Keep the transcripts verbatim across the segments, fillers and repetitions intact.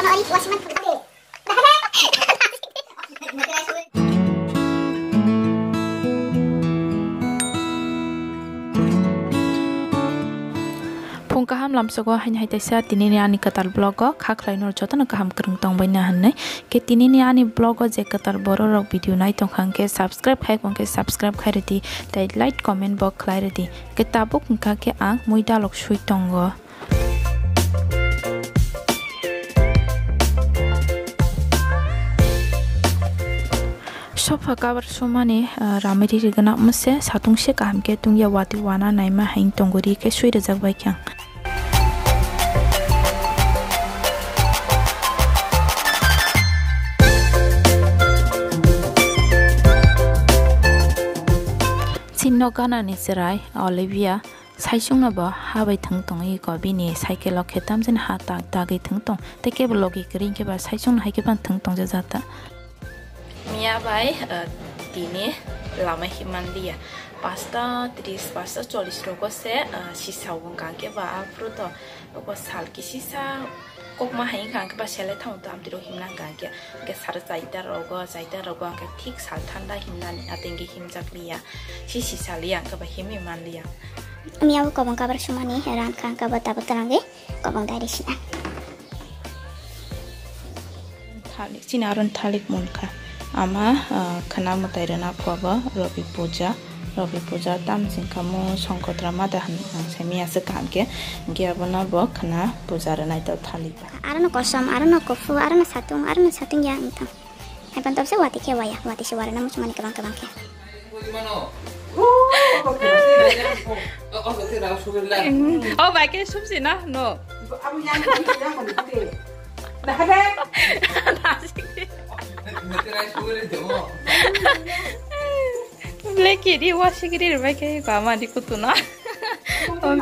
Phung kaham lamsogo haini hai taisa tinini ani kwtal vlog o kha khlai no jotono kaham kwrwng tongbai na hinwi. Khe tinini ani vlog o je kwtal borok rok video nai tongkha hwnkhe subscribe khai hwnkhe subscribe khai rwdi tei like comment bo khlai rwdi. Khe tabuk wngkha khe ang mui dalok sui tongo. Sopha kabar sumani, ah, ramri rigana mase satung se kaham khe tungya wati wana naima hain tongori khe sui rijak bai khe ang. Chini nok ganani chwrai Olivia. Saichung no bo ha bai thwng tong iko bini cycle o khe tamjani ha tak tagwi thwng tong tei kebo logi kwrwi hwnkhe ba saichung no hai khe phano thwng tong jajak ta. Miya bai, eh, tini lama himman liya. Pasta tris, pasta chollis rogo se, eh, sisa wngkha hwnkhe ba aphuru to oko sal kisisa kokma hai wngkha hwnkhe ba sele thang to amtwi rok himna hwnkha hwnkhe. Hwnkhe sal chaita rogo, chaita rogo hwnkhe thik sal thanda himnani atengke himjak liya. Si sisa liya hwnkhe ba himwi man liya. Miya bo kobong kabar sumani ran kha hwnkhe bo tabuk twrangwi kobong dai risi ang. Thalik, chini aron thalik munkha. Ama, ah, khwna mwtai rwna kho bo Robi puja. Robi puja tam singkha mo songkotra mada han ang sai miya se kaham khe. Hwnkhe abono bo khwna puja rwnai to thalik bai. Arono kosom, arono kophu, arono satung, arono satung ya wngthang. Hai pan tobse wati khe waya, wati se warina muchung mani kwbang kwbang khe. O bai khe sumsi na no. Black ri washing ri bai khe ba ma di kutuna.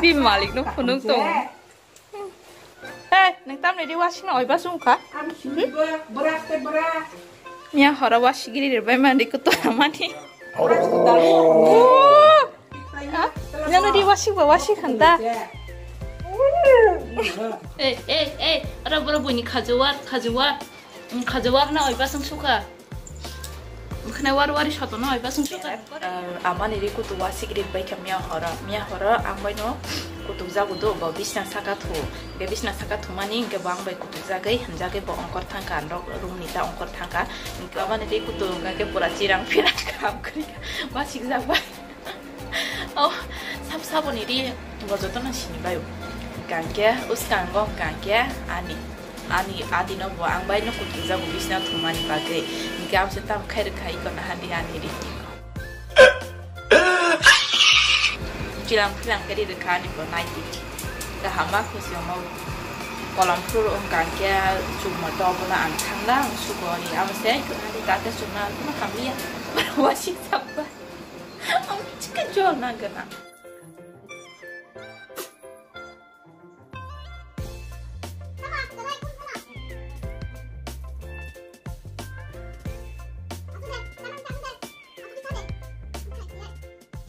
Bi malik no phunuk tong. Hey, nang tam ni di washing na oi ba sung kha? Miya horo washing ri bai ma di kutuna mani. Nang di washing ba washing khanta. Ei, ei, ei, aro boro buini khajuwar, khajuwar. Khajuwar na oi ba sung sukha. Khna war wari soto no oi ba sung sukha. Amani ri kutu washing ri bai kha miya horo. Miya horo ang bai no kutu jagu do bo bisna saka thu. Ge bisna saka thumani ge bang bai kutu jagai hamjagai bo ongkor thangka andok room ni ta ongkor thangka. Amani ri kutu ga ge pura chirang phira kam kri. Washing jak bai. Oh, sab saboni ri bo jotono sini bayo. Hwnkha hwnkhe uskango hwnkha hwnkhe ani, ani adino bo ang bai no kutungjago bisna thumani bagwi. Hwnkhe abose tam khai rwkha iko naha di ani ri. Chilang philang khe ri rwkha ani bo nai di. Kaham ma khusi omo kolom phuru hwnkha hwnkhe chukma to bono ang thangla ang sugo ani abose iko naha di kake chukna bono hamliya. Wasik sabba. Ang chika jol na gana.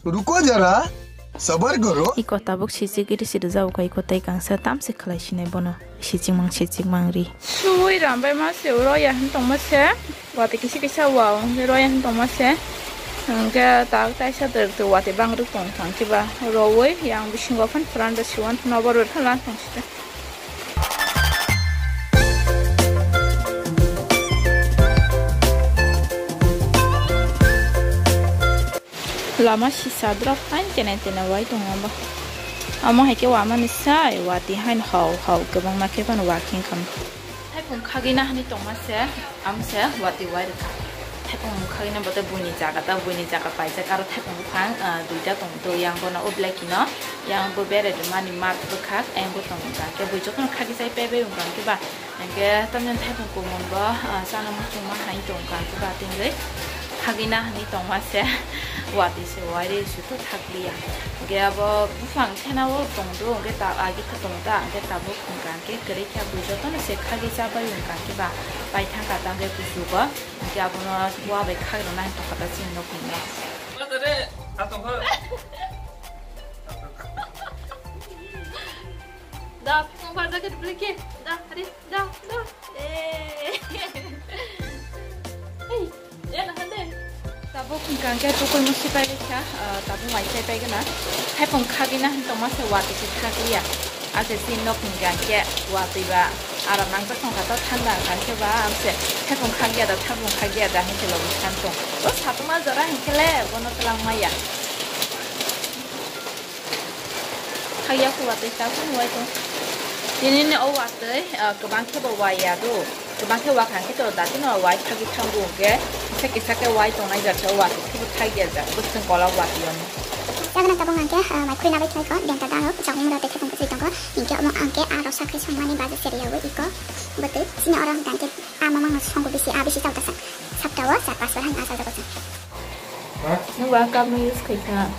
Ruko jara, sabar karo. Iko tabuk sichik iri sida jao kai ko tai kangsa tamse khlai sinai bono. Sichikmang, sichikmang ri. Sui rambai ma se, oro ya hin tongma se. Wati kisa kisa wa, oro ya hin tongma se. Hingke tak taisa ter ter wati bang ruk tong thang kiba. Rowoi yang bisingo phan pran da siwan nobar wer phan lan tong site. Lama sisa drop hain tene tene wai tongo bo. Amo hai khe wamani sai wati hain hau hau kwbangma khe phano walking kha. Thaipung khagwi nahani tongma se, am se wati wai rwkha. Thaipung khagwi na bote buini jaga ta, buini jaga paijak aro thaipung buphang, ah, duita tong to yang bono o black ino yang bo bere mani mat bwkhak yang bo tong kha. Khe bui jotono khagwi sai pebe wngkha khe ba. Hingke tamni thaipung kumun bo, ah, chana muchungma hai tong kha, khe ba tingwi khagwi nahani tongma se, wati se wairi sutu thakliya. Hingke abo buphang thena o tongdo, hingke ta agi khe tong ta, hingke tabuk hingka hingke kwrwi khe bui jotono se khagwi chabai hingka hingke ba paithang kha ta hingke kuchugo, hingke abono wa bai khagwi rwna hingka kha ta chini nokni no. Da, phung ba jaga dibli ke. Da, hari, da, da. Eh. Hey, ya na hande. Tabuk hwnkha hwnkhe tukui musi pai rikha, ah, tabuk mai chai pai gana. Thaipung khagwi na hwn tongma se watwi se khagwi ya. Ase si nok hwnkha hwnkhe watwi ba aram nang tongkha to thanda hwnkha hwnkhe ba amse thaipung khagwi ya da, thaipung khagwi ya da hwn se logi san tong. O satuma jora hwnkhe le bono twlang maya. Khagya khuba tei tabuk wai tong. Tini ni o watwi, ah, kwbang khe bo wai ya do. Kwbang khe wakha khe to da tino wai khagwi thango hwnkhe kisa kisa khe wai tongnai jat o watwi khe bo thai ya jat. Bwswng kola watwi ono. Jagana tabuk hwnkhe, ah, mai khwi nabai khlai kho, denta dano, chakmung rok tei thekong kwchwi tongo. Hinkhe omo ang khe aro sakri songmani baja seri yawi iko. Bwtwi chini oro hwnkhe a mamang no songo bisi a bisi chao ta sa. Sapta o char pas bar han a chajak o chwng. Nungba cup no use khai kha.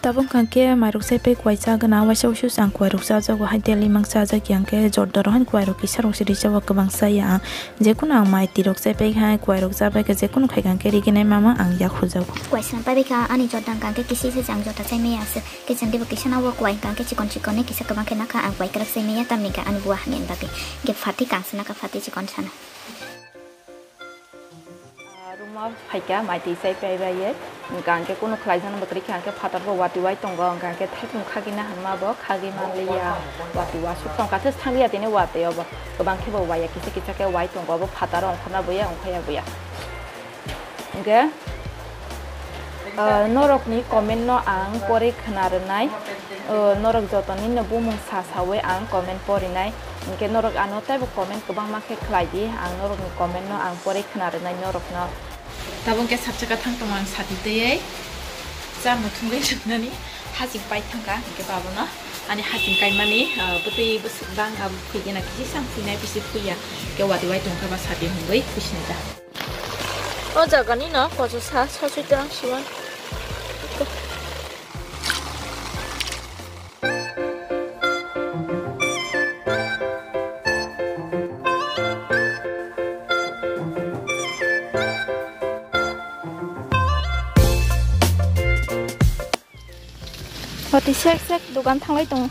Tabuk hwnkha khe mairok sai pai kuai cha gana, waisa waisa ang kuai rok cha jago, hai daily mang cha jak yang khe jorda rok han kuai rok kisa rok se ri cha o kwbang cha ya ang. Jekunu ang mai twi rok chai pai kha, kuai rok cha pai kha, jekunu khai kha hwnkhe riginai mama ang yak hujago. Kuai swnam pai bai kha, ani jorda hwnkha hwnkhe kisi se jang jorda chai maya aswk. Khe chwng teibo kisa na o kuai hwnkha hwnkhe chikon chikon ni kisa kwbang khe nakha, ang kuai kwrwk chai maya, tamni khe ani buwa hamya ni bagwi. Hwnkhe phatwi kang se nakha, phatwi chikon sana. Ah, room o phaikha, mai twi chai pai bai ye. Hwnkha hwnkhe kunu khlai jani bo kwrwi kha, hwnkhe phatar bo watwi wai tongo, hwnkha hwnkhe thaipung khagwi na hwnma bo khagwi man liya. Watwi wasuk tongkha, thangya tini watwi obo. Kwbang khe bo wai ya, kisa kisa khe wai tongo, obo phatar o ongkhorna bo ya, ongkha ya bo ya. Hwnkhe, ah, norokni comment no ang pore khna rwnai. O, norok jotoni no bumung sa sawi ang comment porinai. Hwnkhe norok ano teibo comment kwbangma khe khlai di, ang norokni comment no ang pore khna rwnai norokno. Tabuk khe sabchaka thang tongma ang sati twiwi cha muthungwi rwnani hasing pai thangkha, hwnkhe babono ani hasing kaimani, ah, bwtwi bwswk bang abo phuigena kisi sang phuinai bisi phuiya, khe watwi wai tongkha ba sati hwnwi khusinai ta. O jaga ni no kocho sa sasui twlang siwan. Watwi sek sek dogan thanglai tongo.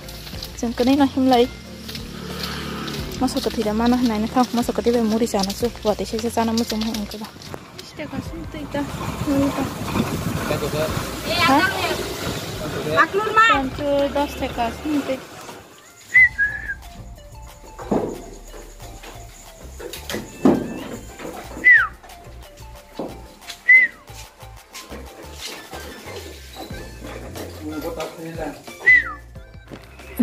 Chwng kwnwi no himlai. Moso kwthwi da mano hwnwi nai nokha. Moso kwthwi bai muri chana su. Watwi sek sek chana muchung hai wngkha ba. Bis taka song tei ta. Muri ta. Ha? Aklur ma. Pancho dos taka song tei.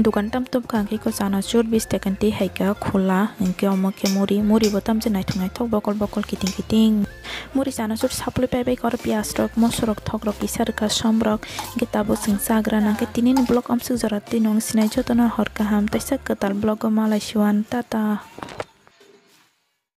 Dukan tam tum kha hwnkhe ko chanachur bis taka twi hai kha khula, hwnkhe omo khe muri, muri bo tamjani naithok naithok bokol bokol kiting kiting. Muri chanachur sapli pai bai khe oro piyaj rok, moso rok, thok rok kisa rwkha, som rok, hwnkhe tabuk chwng chagra nang khe tini ni vlog amsuk jora twi nung sinai jotono hor kaham teisa kwtal vlog o malai siwan, tata.